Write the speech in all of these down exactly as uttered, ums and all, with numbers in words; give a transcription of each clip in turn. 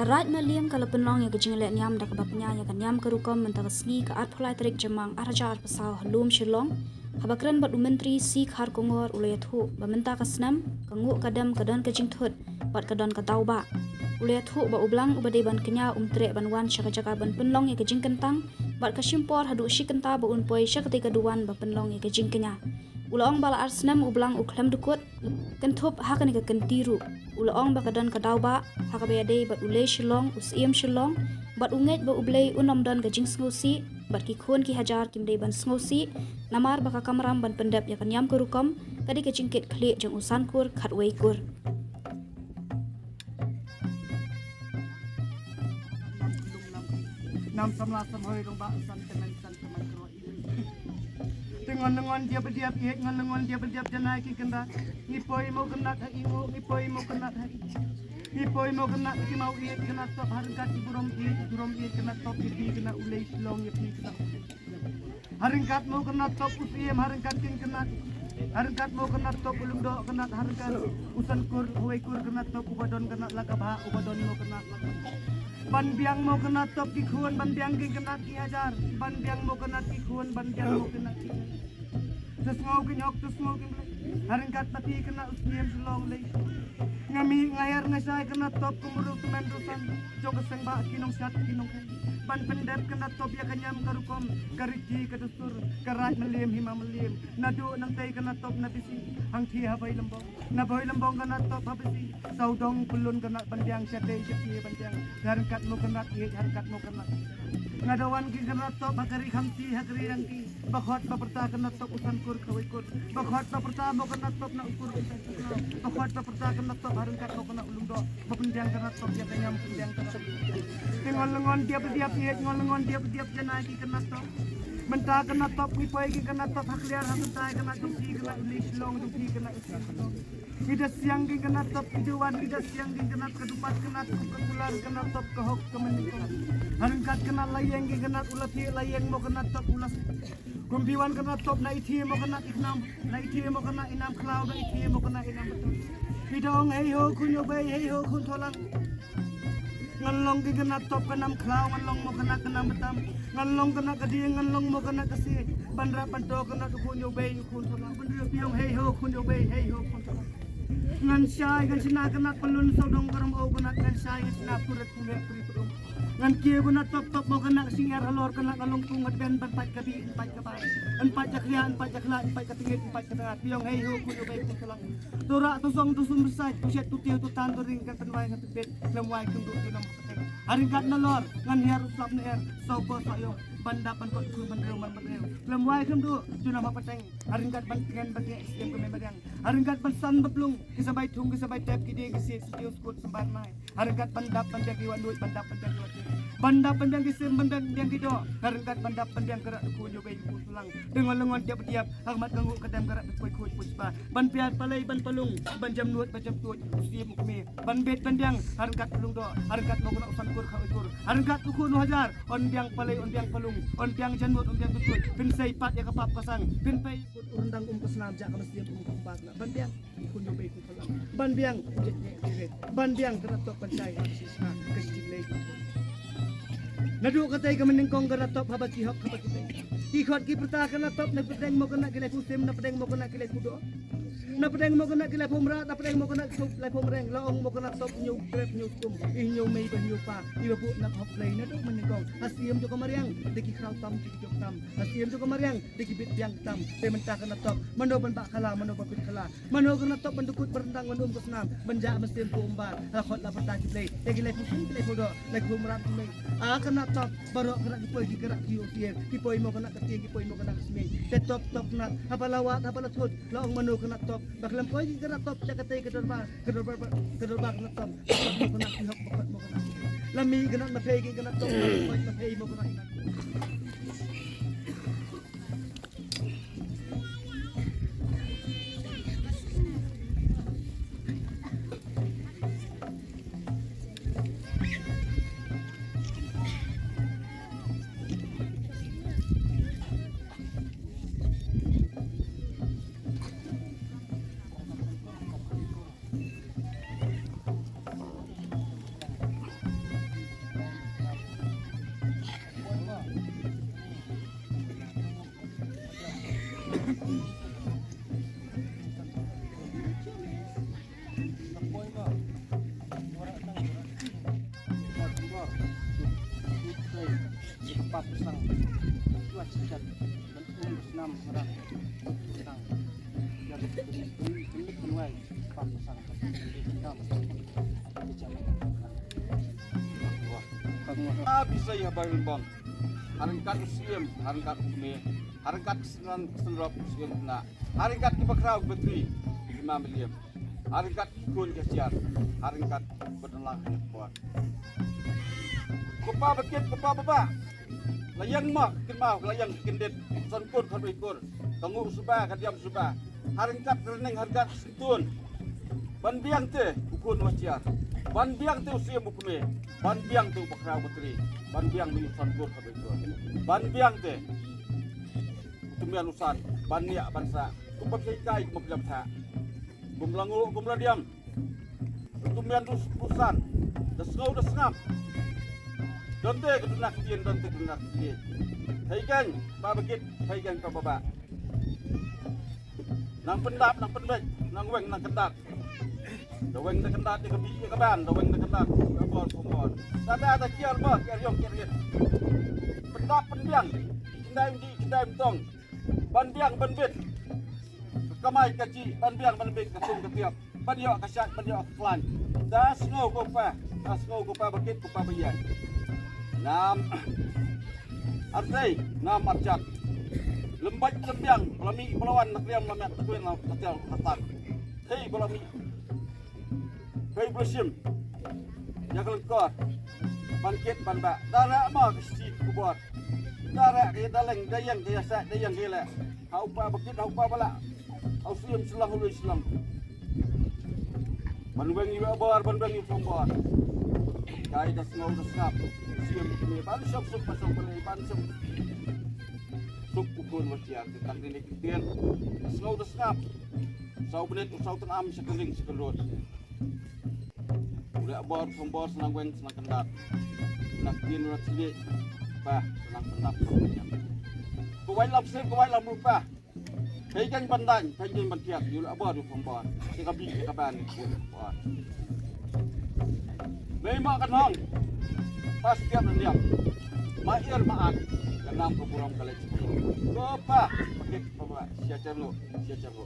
Raid Mylliem ka la pynlong ïa ka jingleh niam da kaba pynïaid ïa ka niam ka rukom mynta ka sngi ka arphew lai tarik Jymmang arhajar arphew saw ha Lum Shillong, haba kren bad u Myntri C Kharkongor u la ïathuh ba mynta ka snem ka nguh ka dem ka don ka jingthut bad ka don ka daw ba. U la ïathuh ba u blang uba dei ban kñia um treh ban wan sha ka jaka ban pynlong ïa ka jingkyntang bad ka shim por haduh shi kynta ba un poi sha katei ka duwan ba pynlong ïa ka jingkñia. U la ong ba la ar snem u blang u khlem dukut kynthup ha kane ka kynti ruh. U la ong ba ka don ka daw ba ha kaba ïadei bad u Lei Shillong, u Syiem Shillong, bad u ngeit ba U Blei un ym don ka jingsngewsih bad ki khun ki hajar kim dei ban sngewsih namar ba ka kamram ban pyndep ïa ka niam ka rukom ka dei ka jingkit khlieh jong u Sankur Khatwei Kur. Nam samla samhoi rong ba san temen san temen kro. Te ngon ngon diap diap iet ngon ngon diap diap janai ki kynda. Ngi poi mo kynda ha i ngo ngi poi mo kynda ha i. Ngi poi mo kynda ki mau iet kynda top harkat i burom iet burom iet kynda top i pi kynda U Lei Shillong i pi kynda. Harkat mo kynda top u Syiem harkat kin kynda. Harkat mo kynda top u Lum Doh kynda harkat u Sankur Khatwei Kur kynda top u ba don kynda la ka ba u ba don mo kynda la ka ba. Ban biang mo kynda top ki khun ban biang ki kynda ki hajar ban biang mo kynda ki khun ban biang mo kynda ki. Te sngew ki ñiok te sngew ki blei. Harkat pati kynda u Syiem Shillong Lei. Nga mih nga hiar nga shai kynda top kum ru tymmen ru san jong ka seng ba ki nongshad ki nongkheiñ ban pyndep kynda top ïa ka niam ka rukom ka riti ka dustur ka Raid Mylliem Hima Mylliem. Naduh nangtei kynda top na bisi hangthie ha Bhoi Lymbong. Na Bhoi Lymbong kynda top ha bisi sawdong pyllun kynda ban biang shatei shathie ban biang. Harkat mo kynda iet harkat mo kynda. Nga da wan ki kynda top ha ka ri Khamti ha ka ri Rangki. Ba khot ba pyrta kynda top u Sankur Khatwei Kur. Ba khot ba pyrta mo kynda top na u Kur u Sankur. Ba khot ba pyrta kynda top harkat mo kynda u Lum Doh. Ba pynbiang kynda top ïa ka niam pynbiang kynda. Te ngon ngon diap diap iet ngon ngon diap diap janai ki kynda top. Mynta kynda top ngi poi ki kynda top ha kliar ha mynta kynda jong ki kynda U Lei Shillong jong ki kynda U Syiem Shillong. Ki da siang ki kynda top ki da wan ki da siang ki kynda ka dupat kynda top ka kular kynda top ka hok ka mynnyngkong. Harkat kynda la ïeng ki kynda u la thie la ïeng mo kynda top u la. Kumpi wan kynda top na i thie mo kynda i khnam na i thie mo kynda i nam khlaw na i thie mo kynda i nam betul. Ki da ong hei ho khun ïoh bei hei ho khun tholang. Ngan long ki kynda top ka nam khlaw ngan long mo kynda ka nam betam. Ngan long kynda ka dieng ngan long mo kynda ka sie. Ban rap ban to kynda u khun ïoh bei u khun tholang ban rap ïong hei ho khun ïoh bei hei ho khun tholang. Ngan shai ngan shna kynda pyllun sawdong karam o kynda ngan shai ngan shna purit pumet purit purit. Ngan kiew kynda top top mo kynda ka syiar halor kynda ka long tung ngan ben ban pait ka bi ban pait ka bai. Ban pait ka khlia ban pait ka khla ban pait ka tingit ban pait ka tnga ïong hei ho khun ïoh bei khun tholang. To rah to song to sum besait to shet to tiew to tan to ring kan pynwai ngan pynbit khlem wai kham duh junam ha pateng. Haringkat nalor ngan hiar u slap na er saw ko saw ïong ban dap ban kot khun ban riew man ban riew khlem wai kham duh junam ha pateng. Haringkat ban tngen ban tngen siem ka me mariang haringkat ban san ba plung ki sabai thung ki sabai tep ki die ki siet ki tiew skut sambar mai. Haringkat ban dap ban biang ki wan duit ban dap ban biang ki wan duit ban dap ban biang ki sim ban biang biang ki doh. Haringkat ban dap ban biang ka rah duh khun ïoh bei duh khun tholang. Dengol lengon tiap tiap ha khmat ka nguh ka dem ka rah duh khun khun khun spa ban piat palei ban palung ban jam nuot ban jam tuot u siem u kmie ban bet ban biang haringkat u Lum Doh haringkat mo kynda u Sankur Khatwei Kur haringkat u khun u hajar on biang palei on biang palung on biang jam nuot on biang tuot phin sei pat ïa ka pap ka sang phin pei u ryndang um ka snam ja ka mynsiem um ka kumba kynda ban biang. Khun ïoh bei khun tholang ban biang. Ban biang kynda top ban shai ha ka shisha ka shi blei. Naduh katei ka mynnyngkong kynda top haba ki hok haba ki teng. Ki khot ki pyrta kynda top na pdeng mo kynda ki laiphew sim na pdeng mo kynda ki laiphew doh. Na pdeng mo kynda ki laiphew mrad na pdeng mo kynda ki laiphew mreng la ong mo kynda top hynñiew krep hynñiew skum hynñiew mei bad hynñiew pa. Iba buh na ka hok blei naduh mynnyngkong ha siem jong ka mariang da ki khraw tam ki jong tam ha siem jong ka mariang da ki bit biang tam. Te mynta kynda top mano ban bah khala mano ban bit khala. Mano kynda top ban dukut ba ryndang ban um ka snam ban jah mynsiem ka umba la khot la pyrta ki blei ïa ki laiphew sim ki laiphew doh laiphew mrad ki mei. A kynda top baroh kynda ki poi ki kynda ki ïoh ki ïeng ki poi mo kynda ka tieng ki poi mo kynda ka smiej. Te top top kynda haba la wad haba la thut la ong mano kynda top ba khlem poi ki kynda top sha katei ka dorbar ka dorbar ka dorbar kynda top. Mo kynda ki hok ba khot mo kynda la mih kynda ma phei ki kynda top ma phei mo kynda. Abi sa ïa ba rilbong. Haryngkat u siem, haryngkat u kmie, haryngkat snan snrop u siem na. Haryngkat ki bakhraw ki batri, ki ma mliem. Haryngkat ki khun ki siar, haryngkat ba dang lang hynñiewphew. Ko pa bakit, ko pa baba. La ïeng ma kynmaw, la ïeng kyndit, san kur khat wei kur. Ka nguh suba, ka diam suba. Haryngkat rynning, haryngkat syntun. Ban biang te u khun wa siar. Ban biang te u siem u kmie. Ban biang te u bakhraw batri. Ban biang te u san kur khat wei kur. Ban biang te u tymmen u san. Ban niah ban sah. Kum ba phi kai, kum ba phi lam thah. Kum la nguh, kum la diam. Ruh tymmen ruh, ruh san. Da sngew da sngap. Don te ka duna ktien, don te ka duna ktien. Hei keiñ pa bakit, hei keiñ pa baba. Nang pyndap, nang pynbeit, nang weng, nang kyndat. Da weng da kyndat ïa ka bih ïa ka ban, da weng da kyndat ïa ka bor ka bor. Da da da kiar bor, kiar ïong, kiar ïit. Pyndap pynbiang. Ki kyndai mdih, ki kyndai mtong. Ban biang ban bit. Ka kamai ka jih, ban biang ban bit, ka sum ka tiap. Ban ïoh ka shait, ban ïoh ka khlaiñ. Da sngew ko pa, da sngew ko pa bakit, ko pa baïaid. Nam artei, nam arjat. Lem bait lem biang, ba la mih ba la wan, na kriam la met, na kriam la met, na kriam la met. Hei ba la mih. Hei ba la shim. Ïa ka lyngkor. Ban kit ban bah. Da rah ma ka shi ku bor. Da rah ka ïa da leng, da ïeng ka ïa sah, da ïeng ka ïa leh. Ha u pa bakit, ha u pa balah. Ha u siem shlong, ha u lui shlong. Ban weng ïa u bor, ban weng ïa u bor. Kai da sngew da sngap. Siem ni ban shong suk, ban shong balei, ban shong suk u khun wa siar. Te tang ni ni ki ktien. Da sngew da sngap. Saw bnit, saw tnam, sha ka ring, sha ka rud. U leh bor, u shong bor, sa nang weng, sa nang kyndat. Sa nang ktien, sa nang sliej. Pa, sa nang pyndap, sa nang pyndap. Ka wai lam sir, ka wai lam rupa. Hei keiñ ban daiñ, hei keiñ ban thiah, ïa u leh bor, ïa u shong bor. Ïa ka bih, ïa ka ban, ïa ka bor. Mei ma ka nong. Pas thiah ban diam. Ma ir ma an. Ka nam ka burom ka leit. Ko pa, pakit pa ba. Sia cerlo, sia cerlo.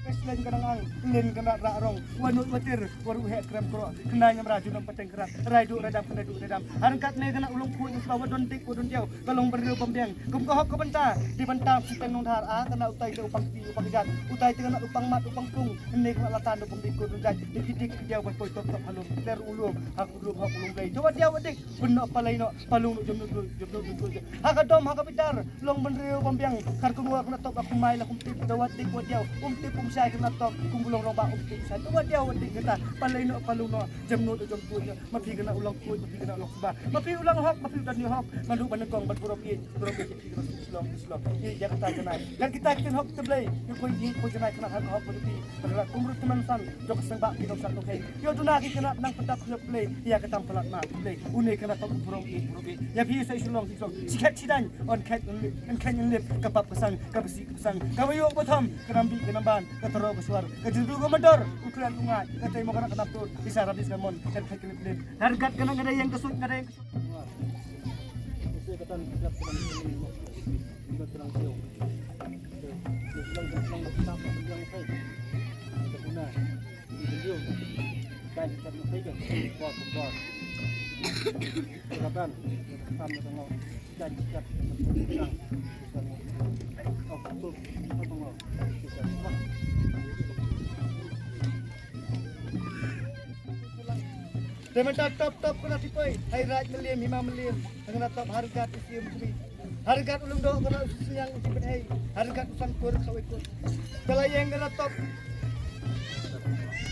Ka shleng ka nang ang, len ka nang rah rong, wa nud wa tir, wa ruh heh krem kroh, khyndai ngam rah, junam pateng krat, rai duh rai dam, khyndai duh rai dam. Haryngkat ne ka nang u long khuid, u sba wa don dik, wa don diaw, ka long bynriew bym biang. Kum ka hok ka bynta, dei bynta, u siteng nongdhar, ah, ka nang utai te u pang kti, u pang jat, utai te ka nang u pang mat, u pang pung, ne ka nang latan, u pang dik, u don jait, dik dik dik, diaw, ban poi top top, halum, ler u lum, ha u lum, ha u lum blei, te wa diaw, wa dik. Bun noh palei noh, palung noh, jemnud noh, jemnud noh. Ha ka dom, ha ka bitar, long bynriew bym biang. Kar kumno ka nang top, la kum mai, la kum tip, da wat dik wat diaw. Um tip um shai ka nang top, kum u long rangbah, um tip shai. Da wat diaw wat dik kata, palei noh, palung noh, jemnud noh, jemnud noh. Ma phi ka nang u long khuid, ma phi ka nang u long sba. Ma phi u long hok, ma phi u don ïa hok. Ngan duh ban nyngkong, ban burom ïeit, burom ïeit, phi ka nang shlong, shlong. Ïeit ïa kata ka nang. Ngan kita ki hok te Blei, ïa koi ïeit, koi janai ka nang ha ka hok, ma phi. Ba ka kum ruh tymmen san, jong ka seng ba ki nong sat nong hei. Ïa u duna ki khynnah nang pyndap khlieh Blei, ïa ka tam palat ma Blei. Une ka nang tang burom ïeit, burom ïeit. Ïa phi sa i shlong, i shlong. Shi khet shi daiñ, yn khet yn lip, yn khet yn lip, ka pap ka sang, ka basi ka sang. Ka baïoh ka btham, ka nam bih ka nam ban, ka tyrwa ka shwar, ka jingdu ka mandor, u kren u ngai, ka tei mo ka nang ka nap tur, i sa rabis ka mon, ka khet ka lip lip. Haryngkat ka nang ka dei ïeng ka suit, ka dei ïeng ka suit. Te mynta top top ka nang tipoi, hai Raid Mylliem, Hima Mylliem, ka nang top Haryngkat u siem u kmie. Haryngkat u lyngdoh ka nang u shisien u tipet hei. Haryngkat u san kur kawei kur. Ka la ïeng ka nang top.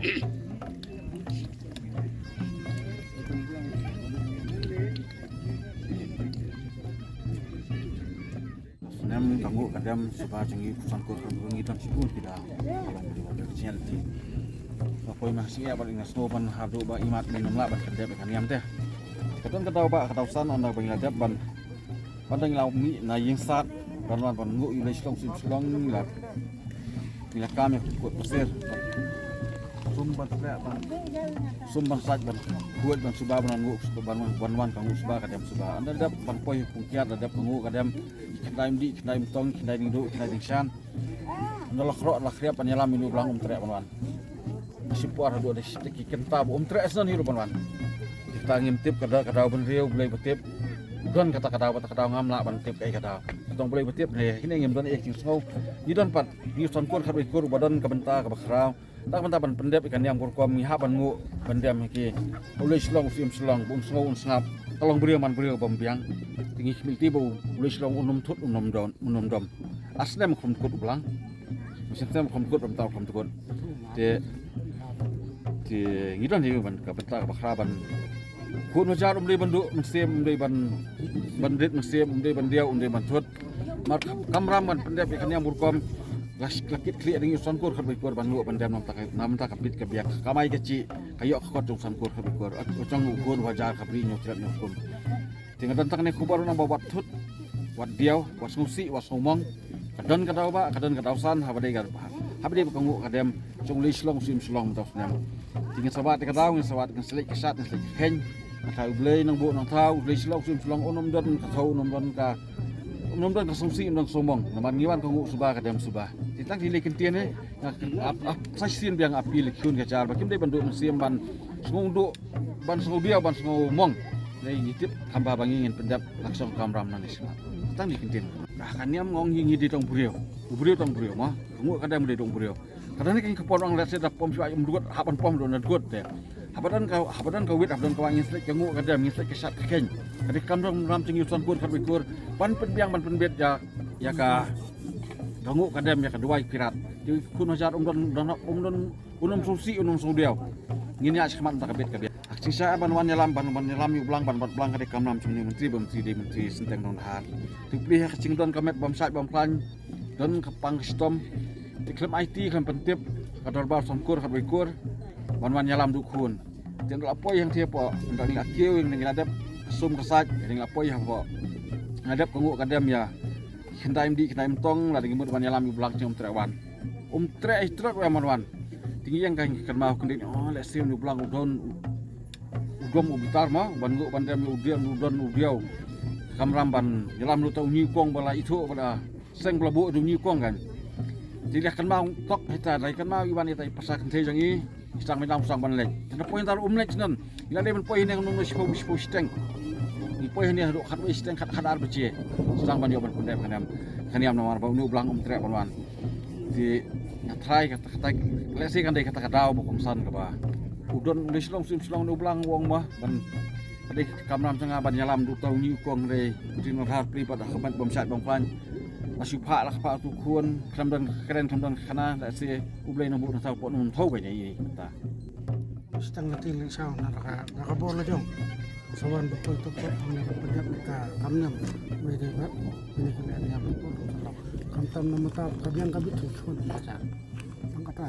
Snem ka nguh ka dem suba jong ngi, pyrshang kur ka ngi don shibun ki da. Ka long ba dei ba ka chen ti. Ka poi ma shi ïa ba ring na snow ban haduh ba imat men ym lah ban kyndep ka niam te. Ka don ka daw ba ka daw san ynda ba ngi la dep ban, ban da ngi la mih na ïing sat ban wan ban nguh ïa u Blei shlong sim shlong ngi la, ngi la kam ïa ka kot pasir. Sum ban shleh ban, sum ban sait ban khuid ban suba ban nguh suba ban, ban wan ka nguh suba ka dem suba. Ynda dep ban poi kum kiad da dep ka nguh ka dem. Khyndai mdih, khyndai mtong, khyndai ding duh, khyndai ding shan. Ynda la khroh la khriap ban ïalam ïa u Blang um treh ban wan. Shipor haduh da shi ki kynta ba um treh shen hi ruh ban wan. Kita ngim tip ka da, ka daw bynriew Blei ba tip. Don kata ka daw, kata ka daw ngam lah ban tip kaei ka daw. Katong Blei ba tip ne hi ne ngim don ei jingsngew. Ngi don pat ngi son kur khatwei kur ba don ka bynta kaba khraw. Tang ban, tang ban pyndep ïa ka niam ka rukom ngi hap ban nguh ban dem ïa ki. U Blei shlong u siem shlong, ba un sngew un sngap. Ka long briew man briew bym biang. Te ngi khmih lynti ba u Blei shlong un ym thut un ym don, un ym dom. Ar snem khum tkut u Blang. Snem khum tkut, bym tau khum tkut. Te, te ngi don hi ban ka bynta kaba khraw ban Khun hajar um dei ban duh mynsiem, um dei ban, ban rit mynsiem, um dei ban diaw, um dei ban thut. Mar kamram ban pyndep ïa ka niam ka rukom. La, la kit khlieh da ngi u Sonkor khatwei kur ban nguh ban dem na bynta ka, na bynta ka bit ka biang, ka kamai ka jih, ka ïoh ka kot jong u Sonkor khatwei kur. U jong u khun hajar ka bri ñiew tret ñiew kum. Te nga don tang ne khubor nang ba wat thut, wat diaw, wat sngewsih, wat sngewmong. Ka don ka daw ba, ka don ka daw san, haba dei ka, haba dei ba ka nguh ka dem jong u Blei shlong u siem shlong mynta u snem. Te ngin sa wad ïa ka daw, ngin sa wad, ngin sa leit ka shad, ngin sa leit ka kheiñ. Nga thaw ïa u Blei nang buh nang thaw, u Blei shlong u siem shlong, un ym don ka thaw, un ym don ka, un ym don ka sngewsih, un ym don ka sngewmong. Namar ngi wan ka nguh suba ka dem suba. Te tang ki lei kyntien eh, nga ap, ap sa shisien biang appeal ïa ki khun ki hajar ba kim dei ban duh mynsiem ban sngewduh ban sngewdiaw ban sngewmong. Dei ngi tip kham bha ba ngi ngin pyndep la ka shong kamram nangne shakhmat. Tang dei kyntien. Ah, ka niam nga ong ïa ngi dei tang briew. U briew tang briew mo. Ka nguh ka dem dei tang briew. Ka don ne ka pom ong lehse da pom shuwa ym dkut, hap ban pom don na dkut te. Haba don ka, haba don ka wit, haba don ka wah ngin sa leit ka nguh ka dem, ngin sa leit ka shad ka kheiñ. Ka dei kamram ram jong ngi u Sonkor khatwei kur ban pynbiang ban pynbit ïa, ïa ka, ka nguh ka dem ïa ka duwai pirat. Te khun hajar um don, don, um don Un ym sngewsih, un ym sngewdiaw. Ngin ïa shakhmat mynta ka bit ka biang. Ka jingshisha ban wan ïalam, ban, ban ïalam ïa u Blang, ban, ban Blang ka dei kamram jong une u Myntri, ba Myntri dei Myntri Synteng Donhar. Te plie ha ka jingdon ka met bym shait bym khlaiñ. Don ka pang ka shitom. Te khlem aiti khlem pyntip ka dorbar Sonkor khatwei kur ban wan ïalam da u khun. Te ynda la poi hangtei hapoh, ynda ngi la kiew, ynda ngi la dep ka sum ka sait, ynda ngi la poi hapoh. Ngi la dep ka nguh ka dem ïa. Khyndai mdih khyndai mtong, lada ngi mut ban ïalam ïa u Blang jong um treh wan. Um treh, i treh wan man wan. Te ngi ïeng ka kynmaw kyndit, oh, lehse une u Blang u don u, u dom u bitar mo, ban nguh ban dem ïa u diaw, u don u diaw. Kamram ban ïalam lut ïa u ñiukong ba la ithuh ba la seng ba la buh da u ñiukong kan. Te ngi la kynmaw tok hita, la kynmaw i wan ita i pasa kynthei jong i. Sdang mynta u sdang ban leit. Te na poi hynda ruh um leit shen. Ngi la dei ban poi hi ne kumno shiphew shiphew shiteng. Poi hangne haduh khatwei shiteng khat, khatar baje. Sdang ban ïoh ban pyndep ka niam. Ka niam namar ba une u blang um treh ban wan. Te nga trai kata, kata, lehse kan dei kata ka daw ba kongsan kaba u don, u dei shlong, u sim shlong une u blang u ong ma ban, ka dei ka kamram jong nga ban ïalam da uta u ñiewkong, dei u Trinalhar Pli bad ha ka met bym shait bym khlaiñ. La shu phah la ka phah utu u khun, khlem don ka kren khlem don ka khana, lehse U Blei nang buh nang saw, pok nang thaw ka ïa i mynta. Shiteng lynti lynsaw na ka, na ka bor la jong. Sa wan ba poi tok tok hangne ban pyndep ïa ka kam niam. Wei dei ba, ine ka niam ba poi tok tok. Khamtam na mynta ka biang ka bit ki khun ki kjat. Tang kata.